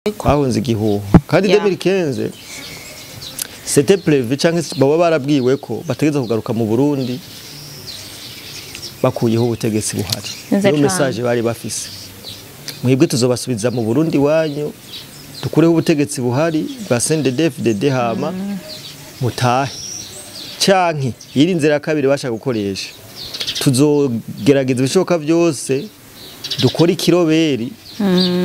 Bahunze igihuha kandi 2015 c'était prévu, canke baba barabwiwe ko bategeza kugaruka mu Burundi bakuyeho ubutegetsi buhari. Neza Niyo cane. message bari bafise: mwebwe tuzobasubiza mu Burundi wanyu, dukureho ubutegetsi buhari bwa CNDD-FDD, hama mutahe. Canke iri nzira ya kabiri bashaka gukoresha: tuzogerageza ibishoboka byose dukore ikiroberi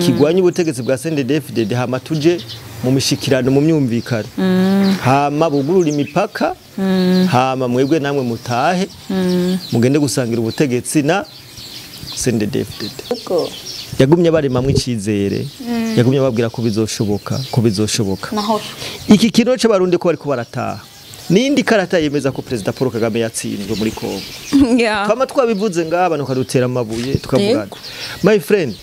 kigwanya ubutegetsi bwa CNDD-FDD, hama tuje mu mishikirano, mu myumvikano, hama bugurura imipaka, hama mwebwe namwe mutahe, mugende gusangira ubutegetsi na CNDD-FDD. Yagumye baremamwo icizere, yagumye babwira ko bizoshoboka, ko bizoshoboka. Naho Iki kintu c'Abarundi ko bariko barataha nindi karata yemeza ko Perezida Paul Kagame yatsinzwe muri Kongo. Twama twabivuze ngaha, abantu kadutera amabuye, tukavuga. My friend,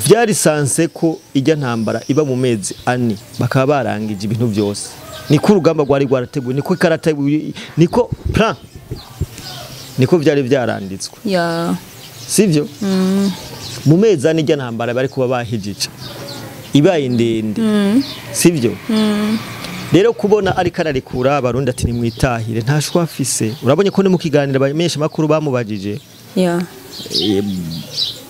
vyari sanse ko ijya ntambara iba mu mezi 4 bakaba barangije ibintu byose. Niko urugamba rwari rwarateguwe, niko ikarata, niko plan, niko vyari vyaranditswe. Sivyo? Mu mezi 4 ijya ntambara bari kuba bahijije, ibaye ndende, sivyo? Rero kubona ariko ararekura Abarundi ati nimwitahire, nta shwa afise. Urabonye ko ni mu kiganiro abamenyesha makuru bamubajije,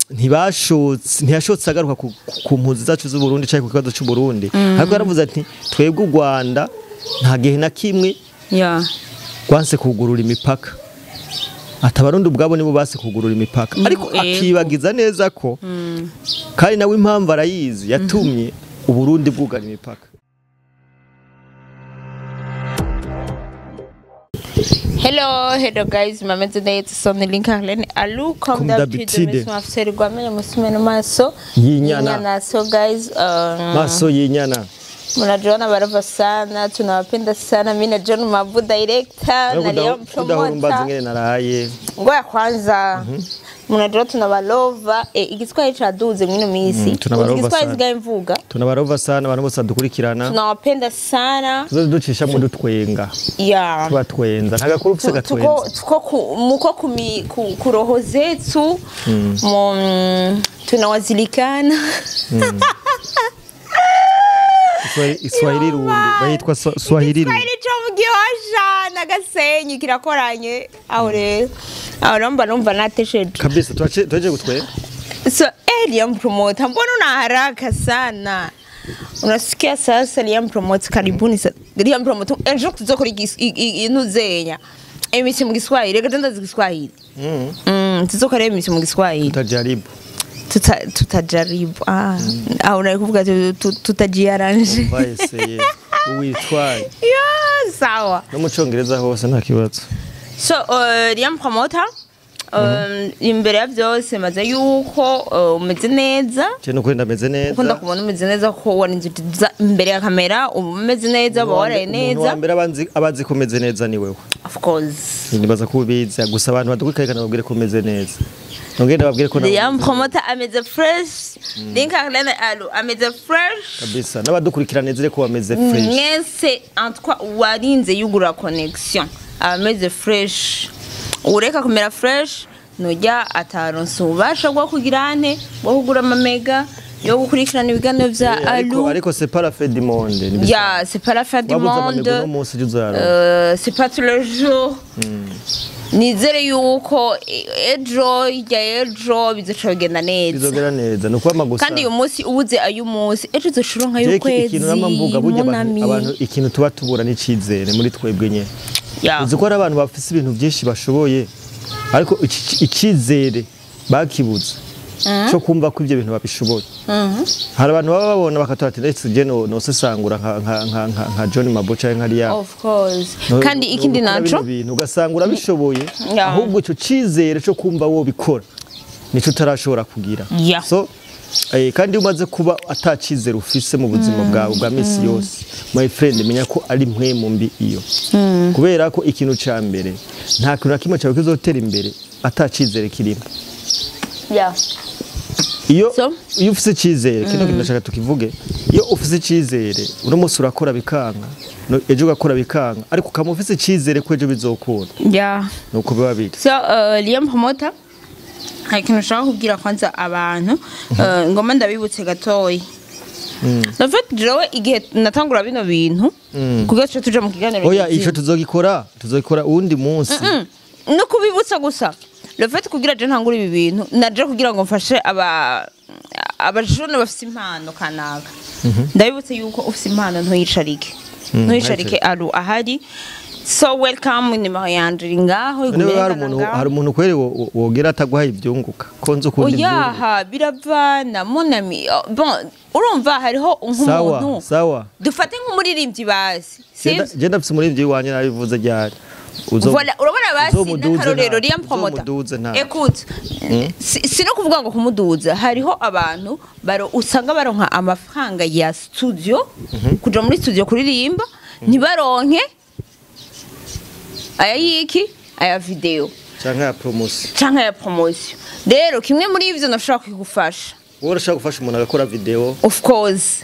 ntibashotse, ntiyashotse agaruka ku mpunzi zacu z'u Burundi cyangwa ku kibazo cy'u Burundi, ariko yaravuze ati twebwe u Rwanda nta gihe na kimwe rwanse kugurura imipaka, ati Abarundi ubwabo nibo base kugurura imipaka. Ariko akibagiza neza ko kandi nawe impamvu arayizi yatumye Uburundi bwugara imipaka. Hello, hello guys, mameze neza. So ni Linka Helen Alu, comme Comme d'habitude. d'habitude. Mafseri gwamenye musime no maso Yinyana. So guys, Maso y'inyana. Mnajiona barava sana, tunawapenda sana. Mimi na John Mabu director na Leon Kudahurumbaza promoter. ingene naraye. Ngoya kwanza. Mnajua tunabalova, igiswahili chaduze mwino misi. Tunabalova Igiswahili sana. sigaye mvuga. Tunabarova sana abantu bose badukurikirana. Tunawapenda sana. Tuzoze ducishamo dutwenga. Tubatwenza, nta gakuru ufise gatwenza. Tuko muko ku roho zetu, tunawazilikana. Iswahili rundi bayitwa Swahili rundi. Igiswahili co mu Gihosha na Gasenyi kirakoranye. Aho rero, aho rero mba numva natesheje. Kabisa, twaje gutwenga. So Liam Promoter, mbona una haraka sana? Unasikia sasa Liam Promoter, karibuni Liam Promoter, un jour tuzokora intuzenya emisi mu Giswahili. Reka ndazi Giswahili. Tuzokora emisi mu Giswahili. Tutajaribu. Tutajaribu. Ah, unakuvuga tutajiarrange. Bayeseye uwitwaye. Ya, sawa. No mu Congereza hose nta kibazo. So Liam Promoter, imbere ya byose maze yuko umeze neza. Je nuko ndameze neza. Ukunda kubona umeze neza ko warinze uza imbere ya kamera uba umeze neza, uba waraye Umuntu wa neza. mbere abanzi ko umeze neza ni wewe. Of course. Nibaza ko ubizi, gusa abantu badukurikirana babwire ko umeze neza, nongere ndababwire ko nawe Liam Promoter ameze fresh, Linka Lene Alu ameze fresh. Kabisa, n'abadukurikirana nizere ko bameze fresh. Mwese en tout cas warinze yugura connexion ameze fresh. Ureka kumera fresh nujya ataronse ububasha bwo kugira ante, bwo kugura amamega yo gukurikirana ibiganiro vya Ariko Alu. ariko c'est pas la fin du monde, ni bisanzwe. Ya, c'est pas la fin du Wabuze monde. amamega uno munsi, ujye uzayaronka. C'est pas tous les jours. Nizere yuko ejo, hirya ejo bizoca bigenda neza. Bizogera neza, ni ukwama gusa. Kandi uyu munsi ubuze ay'umunsi, ejo uzoca Jewe y'ukwezi. ikintu nama mvuga, burya Munami. abantu ikintu tuba tubura n'icizere muri twebwe nyene. Uzi ko hari abantu bafise ibintu byinshi bashoboye, ariko icizere bakibuze cyo kumva ko ibyo bintu babishoboye. Hari abantu baba babona bakatora ati ndetse je no nosesangura nka John Mabo canke nka Liam. Of course. Kandi ikindi Nokora naco bino bintu ugasanga urabishoboye, ahubwo ico cizere cyo kumva wo bikora nico utarashobora kugira. So kandi iyo umaze kuba atacizere ufise mu buzima bwawe bwa misi yose, my friend, menya ko ari mpwemu mbi iyo, kubera ko ikintu ca mbere, nta kintu na kimwe cyawe kizotera imbere atacizere kirimo. Iyo So? iyo ufise icizere, kino kintu ndashaka tukivuge: iyo ufise icizere, uno munsi urakora bikanka, ejo ugakora bikanka, ariko ukaba ufise icizere ko ejo bizokunda. Nuko biba biri. So Liam Promoter, hari ikintu ushaka kubwira kwanza abantu, ngoma ndabibutse gatoyi. En fait jewe igihe natangura bino bintu kugira tuce tuja mu kiganiro. Oya, ico tuzogikora uwundi munsi. No kubibutsa gusa le fait kugira je ntangura ibi bintu naje kugira ngo mfashe abajene bafise impano kanaka. Ndabibutse yuko ufise impano ntuyicarike aru ahari. So welcome nimero yanje ngaho igumye. Hari umuntu kwere wogera ataguha ibyunguka ko nzo kundi ibyunguka. Oya, biravana mon ami. Bon, urumva hariho nk'umuntu. Sawa. Dufate nk'umuririmbyi basi. Je ndafise umuririmbyi wanje nabivuze ryari. Voilà, urabona basi n'akarorero Liam Promoter. Écoute, si no kuvuga ngo kumuduza, hariho abantu baro usanga baronka amafaranga ya studio kuja muri studio kuririmba ntibaronke aya yiki aya video canke ya promotion. Rero kimwe muri ivyo nashaka kugufasha. Wowe urashaka gufasha umuntu agakora video? Of course.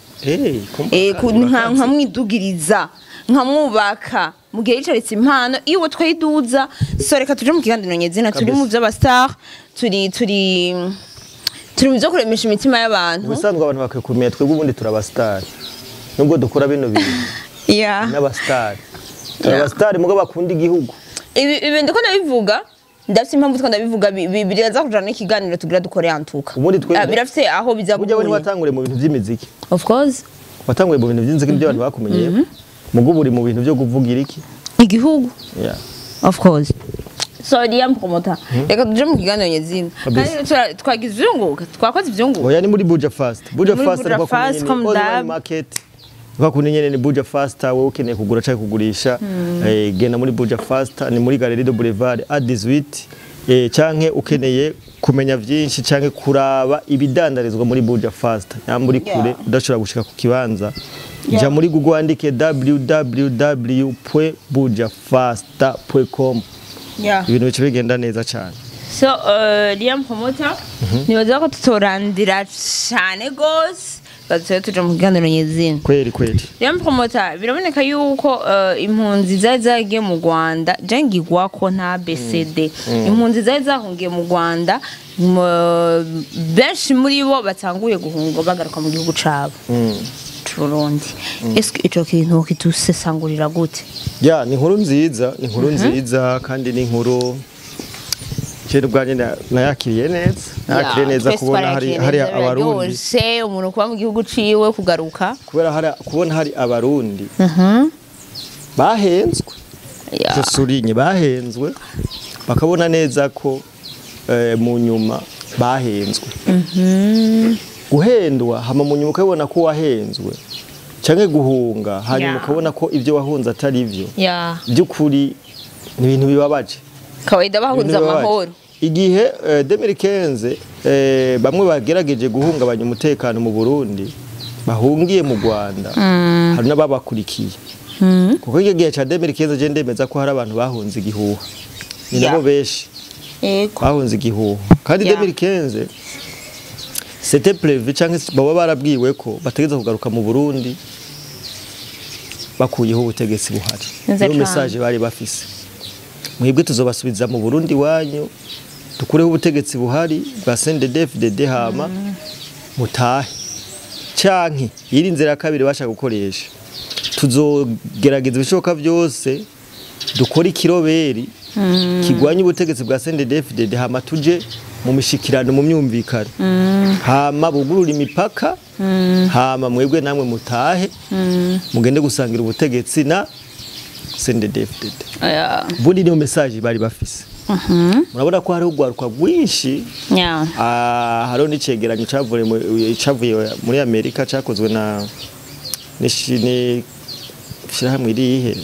Nkamwidugiriza nkamwubaka mu gihe yicaritse impano iwe twayiduza. So reka tuje mu kiganiro nyezina, turi mu by'abastar, turi mu byo kuremesha imitima y'abantu. Ubusanzwe abantu bakwiye kumenya twebwe ubundi turabastar nubwo dukora bino bintu. Yeah. N'abastar turabastar mugo bakunda igihugu. Ibi ndiko ndabivuga ndafite impamvu two ndabivuga biraza kujana n'ikiganiro tugira dukore antuka. Ubundi twe birafite aho biza guhurira. Ujya watangure mu bintu by'imiziki. Of course. Watanguye mu bintu by'imiziki byo abantu bakumenyeye. Mugo buri mu bintu byo kuvugira iki? Igihugu. Yeah. Of course. So Liam Promoter. Reka tuje mu kiganiro nyezina. Kandi twagize ivyunguka, twakoze ivyunguka. Oya, ni muri Buja Fast. Buja Fast online market. Kwa kundi nyene ni Buja Fast, wewe ukeneye kugura cyangwa kugurisha, genda muri Buja Fast, ni muri Galerie de Boulevard A18, canke ukeneye kumenya vyinshi canke kuraba ibidandarizwa muri Buja Fast. Nyamburi kure udashobora gushika ku kibanza. Ja muri Google andike www.bujafast.com. Ibintu bice bigenda neza cyane. So Liam Promoter, nibaza ko tutorandira cyane gose. Bazoye tuje mu kiganiro nyezina. Kweli kweli. Liam Promoter, biraboneka yuko impunzi zari zagiye mu Rwanda, je ngigwa ko nta BCD. Impunzi zari zahungiye mu Rwanda, benshi muri bo batanguye guhunga bagaruka mu gihugu cabo. Burundi. Est-ce ico kintu kitusesangurira gute? Ya, ni inkuru nziza, ni inkuru nziza kandi ni inkuru cyo ubwanye nayakiriye neza. Nakiriye neza kubona hari abarundi. Umuntu kuba mu gihugu ciwe kugaruka. Kubera kubona hari abarundi. Bahenzwe. Tusurinye bahenzwe. Bakabona neza ko mu nyuma bahenzwe. Guhendwa hama mu nyuma ukabona ko wahenzwe canke guhunga hanyuma ukabona ko ivyo wahunze atari ivyo. Byukuri ni ibintu bibabaje. Kawaida bahunze amahoro. Igihe 2015 bamwe bagerageje guhungabanya umutekano mu Burundi bahungiye mu Rwanda, hari n'ababakurikiye. Kuko igihe gihe ca 2015 je ndemeza ko hari abantu bahunze igihuha. Ni nabo benshi. Yego. Bahunze igihuha. Kandi 2015 c'était prévu canke baba barabwiwe ko bategeza kugaruka mu Burundi bakuyeho ubutegetsi buhari. Niyo message bari bafise. Mwebwe tuzobasubiza mu Burundi wanyu dukureho ubutegetsi buhari bwa CNDD-FDD hama mutahe. Canke iri nzira kabiri bashaka gukoresha. Tuzogerageza ibishoboka byose dukora ikiroberi kigwanya ubutegetsi bwa CNDD-FDD hama tuje mu mishikirano mu myumvikano. Hama bugurura imipaka, hama mwebwe namwe mutahe, mugende gusangira ubutegetsi na CNDD-FDD. Bundi niyo message bari bafise. Murabona ko hari ugwaruka rwinshi. Hariho n'icegeranyo cavuye muri Amerika cakozwe na n'ishirahamwe irihe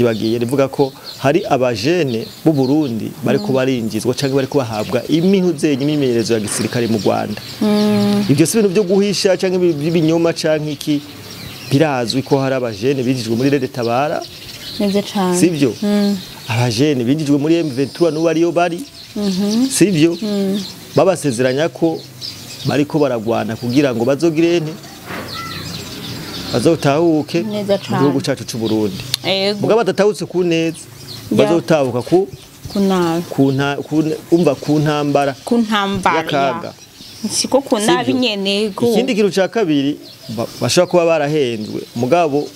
bagiye rivuga ko hari abajene b'u Burundi bari kubarinjizwa canke bari kubahabwa imihuzenye imimenyerezo ya gisirikare mu Rwanda. Ibyo si ibintu byo guhisha canke by'ibinyoma canke iki, birazwi ko hari abajene binjijwe muri Rede Tabara. Nivyo cane. Sivyo? Abajene binjijwe muri M23 n'ubu ariyo bari. Sivyo? Babasezeranya ko bariko baragwana kugira ngo bazogire nte bazotahuke mu gihugu cacu c'u Burundi. Mugabo badatahutse ku neza, bazotahuka ku umva ku ntambara. Ku ntambara. Yakaga. Siko ku nabi nyene go. Ikindi kintu ca kabiri bashobora kuba barahenzwe mugabo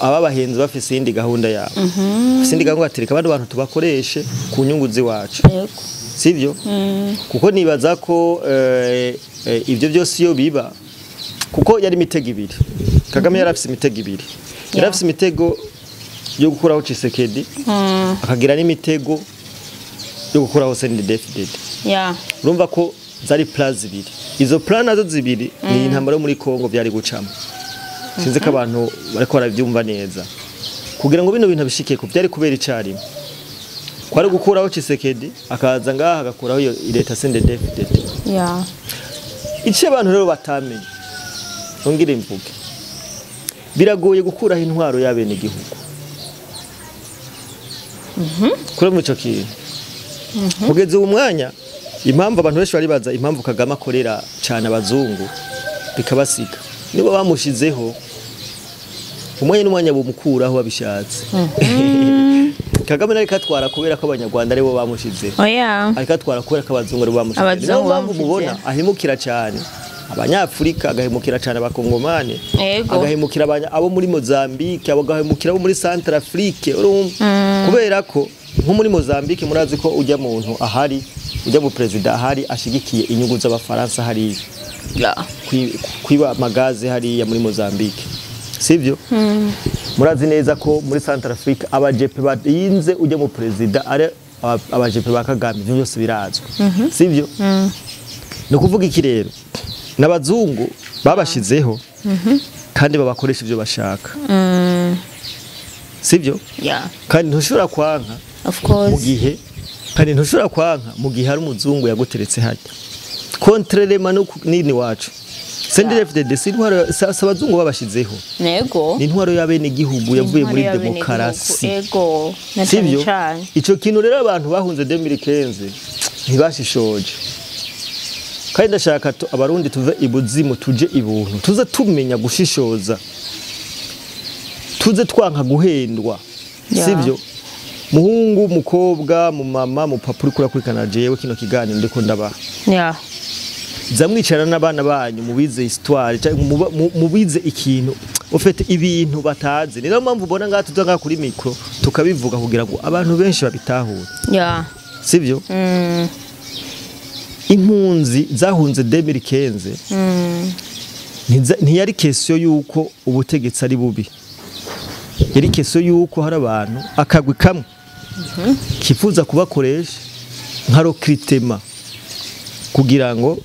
ababahenze bafise indi gahunda yabo. Bafise indi gahunda atereka abandi bantu tubakoreshe ku nyungu ziwacu. Sivyo? Kuko nibaza ko ivyo byose iyo biba kuko yari imitego ibiri. Kagame yarafise imitego ibiri. Yarafise imitego yo gukuraho Tshisekedi akagira n'imitego yo gukuraho CNDD-FDD. Urumva ko zari plan zibiri. Izo plan nazo zibiri ni intambara yo muri Kongo byari gucamo. Sinzi ko abantu bariko baravyumva neza. Kugira ngo bino bintu bishike ko byari kubera icarimwe. Kwari gukuraho Tshisekedi akaza ngaha agakuraho iyo leta CNDD-FDD. Ice abantu rero batamenye. Ongere mvuge. Biragoye gukuraho intwaro y'abene gihugu. Kuri muco kintu. Kugeza ubu mwanya impamvu abantu benshi baribaza impamvu Kagame akorera cyane abazungu bikabasiga. Nibo bamushizeho umwanya n'umwanya bumukuraho babishatse. Kagame nari katwara kubera ko abanyarwanda aribo bamushizeho. Ariko atwara kubera ko abazungu aribo bamushizeho. Niyo mpamvu mubona ahimukira cyane abanyafurika, agahemukira cyane abakongomane, agahemukira abo muri Mozambique, agahemukira abo muri Centrafrique. Kubera ko nko muri Mozambique murazi ko ujya muntu ahari, ujya mu president ahari ashigikiye inyungu z'abafaransa hariya. Kwiba magaze hariya muri Mozambique. Sivyo? Murazi neza ko muri Centrafrique abajepe badinze ujya mu president ari abajepe ba Kagame, ibyo byose birazwi. Sivyo? No kuvuga iki rero? N'abazungu babashizeho kandi babakoresha ibyo bashaka. Sivyo? Kandi ntushobora kwanka mu gihe kandi ntushobora kwanka mu gihe hari umuzungu yaguteretse hajya. Contrairement no nini wacu. CNDD-FDD si intwaro abazungu babashizeho. Nego. Ni intwaro y'abene gihugu yavuye muri demokarasi. Ego. Sivyo? Ico kintu rero abantu bahunze 2015 ntibashishoje. Kandi ndashaka abarundi tuve ibuzimu tuje ibuntu tuze tumenya gushishoza, tuze twanka guhendwa. Sivyo? Muhungu, mukobwa, mu mama, mu papa uri kurakurikana jewe kino kiganiro ndiko ndabaha. Zamwicara n'abana banyu mubize histoire cyangwa mubize ikintu ufite ibintu batazi. Niyo mpamvu ubona ngaha tuza ngaha kuri micro tukabivuga kugira ngo abantu benshi babitahure. Sivyo? Impunzi zahunze 2015 ntiyari question yuko ubutegetsi ari bubi, yari question yuko hari abantu akagwi kamwe kifuza kubakoresha nka recrutement kugira ngo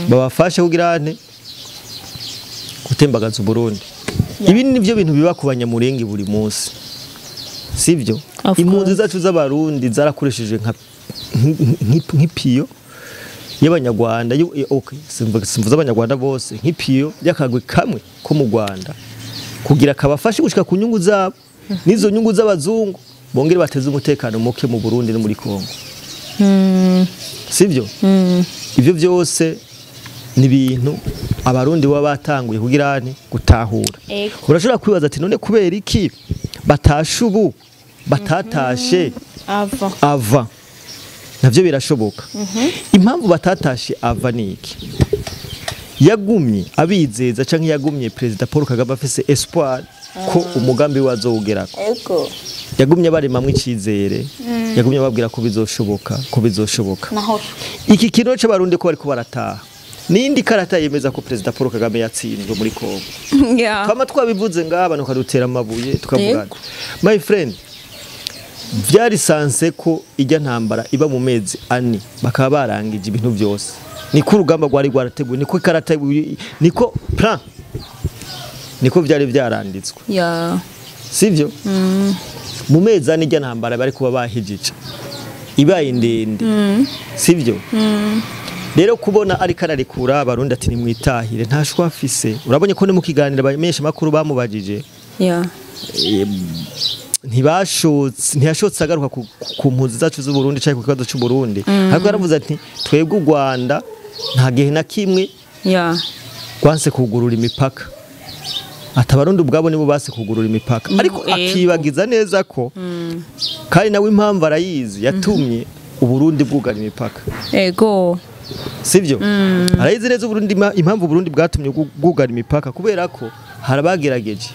babafashe kugira ane gutembagaza Burundi. Ibi nivyo bintu biba ku banyamurenge buri munsi. Sivyo? Impunzi zacu z'abarundi zarakoresheje nka nk'ipiyo y'abanyarwanda, okay, simvuze abanyarwanda bose, nk'ipiyo y'akagwi kamwe ko mu Rwanda kugira kabafashe gushika ku nyungu zabo nizo nyungu z'abazungu bongere bateze umutekano muke mu Burundi no muri Kongo. Sivyo? Ivyo byose ni ibintu abarundi baba batanguye kugira ane gutahura. Urashobora kwibaza ati none kubera iki batashe ubu batatashe ava? Navyo birashoboka. Impamvu batatashe ava ni iki? Yagumye abizeza canke yagumye President Paul Kagame afise espoir ko umugambi wazowugerako. Yagumye baremamwe icizere, yagumye babwira ko bizoshoboka, ko bizoshoboka. Iki kintu c'abarundi ko bariko barataha nindi karata yemeza ko President Paul Kagame yatsinzwe muri Kongo. Twama twabivuze ngaha abantu kadutera amabuye tukavuga. My friend, byari sanse ko ijya ntambara iba mu mezi ane bakaba barangije ibintu byose. Niko urugamba rwari rwarateguwe, niko ikarata, niko plan, niko byari byaranditswe. Sivyo? Mu mezi ane ijya ntambara bari kuba bahijije ibaye ndende. Sivyo? Rero kubona ariko ararekura abarundi ati nimwitahire ntashwa afise. Urabonye ko ni mu kiganiro abamenyesha makuru bamubajije. Ntibashotse, ntiyashotse agaruka ku mpunzi zacu z'u Burundi cyangwa ku kibazo cy'u Burundi. Ariko yaravuze ati twebwe u Rwanda nta gihe na kimwe rwanse kugurura imipaka. Ati abarundi ubwabo nibo base kugurura imipaka. Ariko akibagiza neza ko kandi nawe impamvu arayizi yatumye u Burundi bwugara imipaka. Ego. Sivyo? Arayizi neza Burundi, impamvu Burundi bwatumye bwugara imipaka, kubera ko harabagerageje.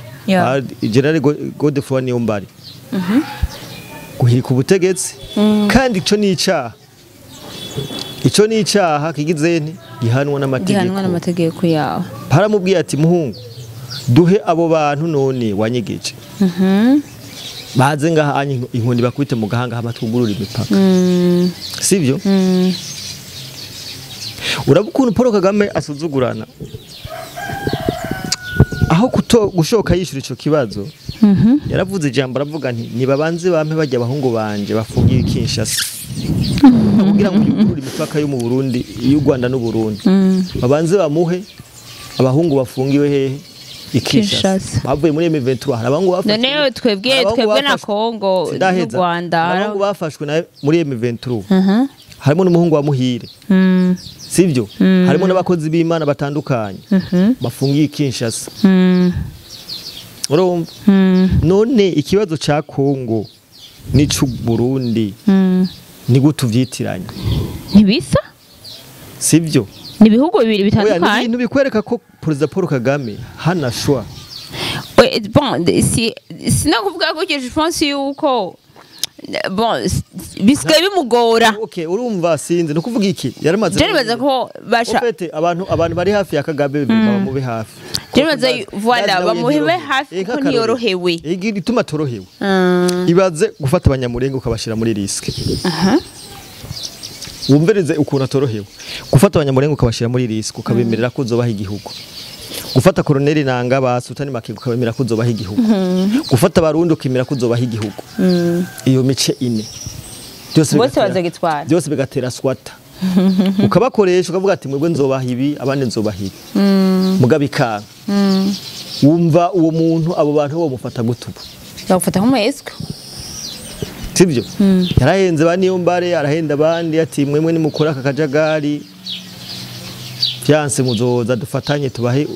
General Godefroid Niyombare guhirika ubutegetsi, kandi ico ni icaha. Ico ni icaha kigize nti gihanwa n'amategeko. Gihanwa n'amategeko yawe. Baramubwiye ati muhungu duhe abo bantu none wanyegeje. Baze ngaha inkoni bakwite mu gahanga hama twugurura imipaka. Sivyo? Uraba ukuntu Paul Kagame asuzugurana. Aho gushoka yishura ico kibazo, yaravuze ijambo aravuga nti nibabanze bampe bajya abahungu banje bafungiye Kinshasa. Kugira ngo yugurure imipaka yo mu Burundi, y'u Rwanda n'u Burundi. Babanze bamuhe abahungu bafungiwe hehe? Kinshasa. Bavuye muri M23 hari abahungu bafashwe. None twebwe na Kongo n'u Rwanda. Abahungu bafashwe na muri M23. Harimo n'umuhungu wa Muhire. Sivyo? Harimo n'abakozi b'Imana batandukanye. Bafungiye Kinshasa. Urumva? None ikibazo ca Kongo n'icu Burundi ni gute uvyitiranya? Ntibisa? Sivyo? Ni bihugu bibiri bitandukanye. Oya, ni bikwereka ko Perezida Paul Kagame hana shwa. Bon, si sinakuvuga ko je pense yuko bon bisigaye bimugora. Okay, urumva sinzi no kuvuga iki yaramaze. Jeribaza ko basha ofete abantu bari hafi ya Kagame bamube hafi. Jeribaza voilà bamuhebe hafi ko ntiyorohewe. Igituma torohewe. Ibaze gufata abanyamurengo ukabashira muri risk. Wumvereze ukuntu atorohewe. Gufata abanyamurengo ukabashira muri risk ukabemerera ko uzobaha igihugu. Gufata Colonel Nanga ba Sultani Makenga ukabemera ko uzobaha igihugu. Gufata abarundi ukemera ko uzobaha igihugu. Iyo mice ine. Byose bigatera. Byose bigatera swata. Ukabakoresha ukavuga ati mwebwe nzobaha ibi abandi nzobaha ibi. Mugabikanga. Wumva uwo muntu abo bantu bo mufata gutuba. Bagufata nk'umuyesko. Sivyo? Yarahenze ba Niyombare, arahenda abandi ati mwemwe nimukora aka kajagari byanse muzoza dufatanye tubahe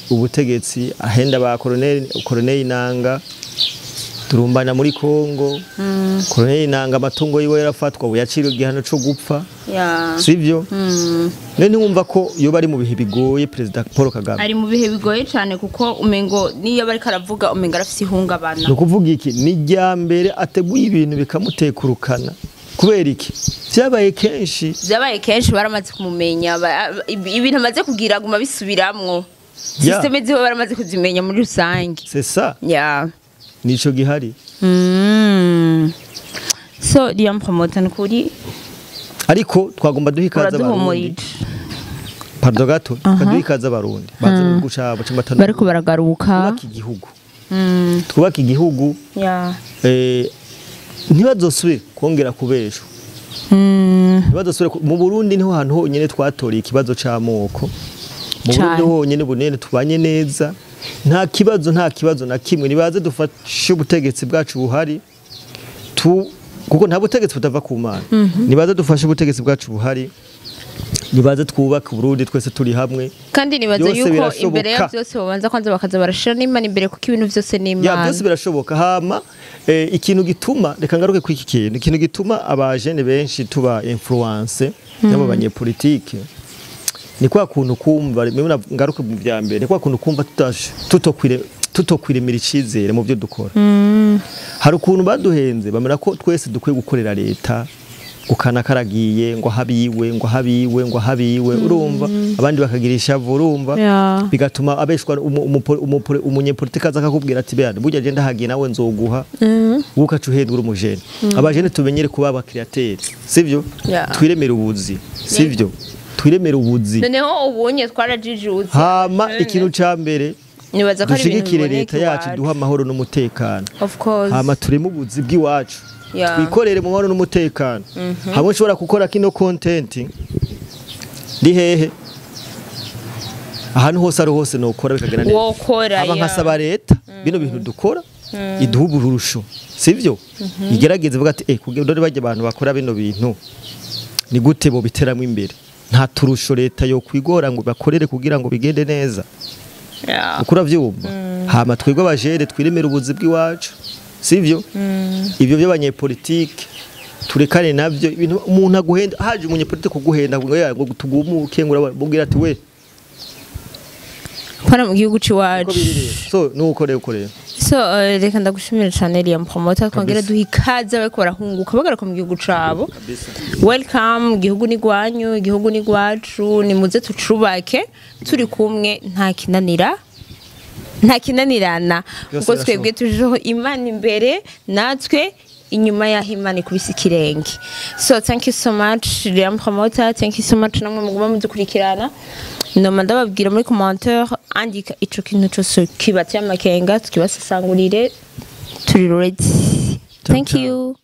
ubutegetsi. Ahenda ba Colonel Nanga turumbana muri Kongo. Colonel Nanga amatungo yiwe yarafatwa ubu yaciriwe igihano cyo gupfa. Sivyo? None ntiwumva ko iyo bari mu bihe bigoye Perezida Paul Kagame ari mu bihe bigoye cyane, kuko umengo niyo bari karavuga umengo arafise ihungabana. No kuvuga iki ni rya mbere ateguye ibintu bikamutekurukana. Kubera iki? Byabaye kenshi. Byabaye kenshi baramaze kumumenya, ibintu amaze kugira aguma bisubiramwo. Systeme ziwe baramaze kuzimenya muri rusange. C'est ça. Yeah. Nico gihari. So Liam Promoter nkuri ariko twagomba duhikaza abarundi. Pardon gato, duhikaza abarundi. Baze mu guca baca bariko baragaruka. Twubaka igihugu. Twubaka igihugu. Yeah. Ntibazosubire kongera kubeshwa. Ntibazosubire. Mu Burundi niho hantu honyene twatoriye ikibazo c'amoko. Mu Burundi honyene bunene tubanye neza. Nta kibazo na kimwe. Nibaze dufashe ubutegetsi bwacu buhari kuko nta butegetsi butava ku Mana. Nibaze dufashe ubutegetsi bwacu buhari. Nibaze twubaka Burundi twese turi hamwe. Kandi nibaze yuko imbere ya byose babanza kwanza bakaza barashira n'Imana imbere, kuko ibintu byose ni Imana. Ya byose birashoboka. Hama ikintu gituma reka ngaruke ku iki kintu, ikintu gituma abajene benshi tuba influence n'abo banyepolitike ni kwa kuntu kumva mwe ngaruke mu bya mbere, ni kwa kuntu kumva tutokwiremera icizere mu byo dukora. Hari ukuntu baduhenze bamera ko twese dukwiye gukorera leta, ukana karagiye ngo habiwe ngo habiwe ngo habiwe, urumva abandi bakagira ishavu, urumva bigatuma abeshwa umunyepolitike aza akakubwira ati bya burya je ndahagiye nawe nzoguha, ukaca uhedura umujene. Abajene tumenyere kuba aba créateur, sivyo? Twiremera ubuzi, sivyo? Twiremera ubuzi. Noneho ubunye twarajijutse. Hama ikintu ca mbere nibaza ko ari ibintu leta yacu duha amahoro n'umutekano. Of course. Hama tureme ubuzi bw'iwacu. Twikorere mu mahoro n'umutekano. Hamwe nshobora gukora kino content ndi hehe ahantu hose ari hose nokora bikagenda neza. Wokora aba nkasaba leta bino bintu dukora iduha uburusho, sivyo? Igerageze vuga ati kugira dore bajye abantu bakora bino bintu ni gute bo biteramwe imbere. Nta turusho leta yo kwigora ngo bakorere kugira ngo bigende neza. Ukura vyumva. Hama twebwe abajere twiremera ubuzi bw'iwacu, sivyo? Ibyo by'abanyepolitike Turekane navyo ibintu umuntu aguhenda, haje umunyepolitike kuguhenda ngo ya ngo tugumuke, ngo urababwira ati we Pana mu gihugu uko c'iwacu. Biri rero, so nuko rero uko rero. So reka ndagushimira cyane, Liam Promoter, twongere duha ikaze bariko barahunguka bagaruka mu gihugu cabo. Welcome, igihugu ni gwanyu, igihugu ni gwacu, nimuze tucubake turi kumwe, nta kinanira, nta kinanirana. Byose kuko birashoboka. Twebwe tujeho Imana imbere, natwe inyuma y'aho Imana ikubise ikirenge. So thank you so much, Liam Promoter, thank you so much namwe muguma mudukurikirana. Noma ndababwira muri commentaire, andika ico kintu cose kibateye amakenga, tukibasesangurire, turi ready. Thank Ciao. you.